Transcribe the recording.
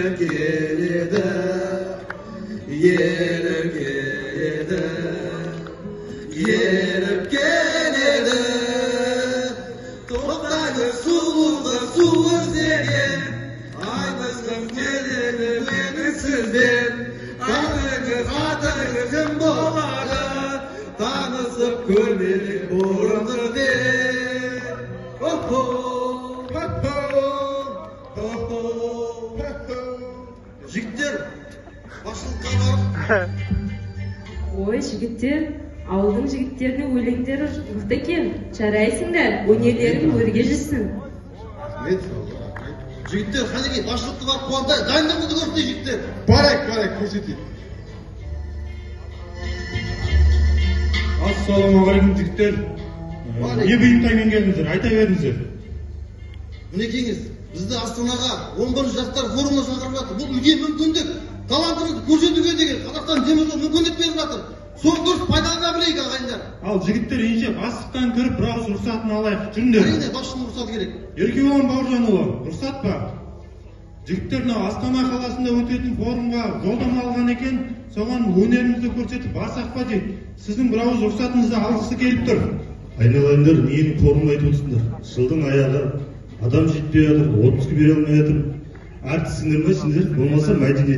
Келеді, еріп келеді, еріп келеді. Тоқтайды сұлулық су іздеген, айтысқым келеді менің сізбен. Атыңыз, атыңыз кім болады? Танысып көрмедік бұрын сізбен. Хо-хо, хо-хо, хо-хо, хо-хо. Жігіттер, басшылыққа барып Ой, жігіттер, ауылдың жігіттерінің өлеңдері мықты екен. Жарайсыңдар, өнерлерің өрге жүзсін. Жігіттер, қанекей, басшылықты барып қуантайық, дайындығымызды көрсетейік, жігіттер. Барайық, барайық, көрсетейік. Ассалаумағалейкум, жігіттер! Уағалейкум. Не бұйымтаймен келдіңіздер, айта беріңіздер. Мінекейіңіз, бізді Астанаға 11 жастар форумына шақырып жатыр. Бұл үлкен мүмкіндік, талантымызды көрсетуге деген Қазақстан темір жолы мүмкіндік беріп жатыр. Соны дұрыс пайдалана білейік, ағайындар. Ал, жігіттер, ендеше бастықтан кіріп, бір ауыз рұқсатын алайық, жүріңдер. Әрине, басшының рұқсаты керек. Еркебұлан Бауыржанұлы, рұқсат па? Жігіттер мынау Астана қаласында өтетін форумға жолдама алған екен, соған өнерімізді көрсетіп барсақ па дейді. Сіздің бір ауыз рұқсатыңызды алғысы келіп тұр. Айналайындар, ненің форумын айтып отырсыңдар? Жылдың аяғы, адам жетпей жатыр, отпуск бере алмай жатыр. Әртіссіңдер ма сендер, болмаса мәдениет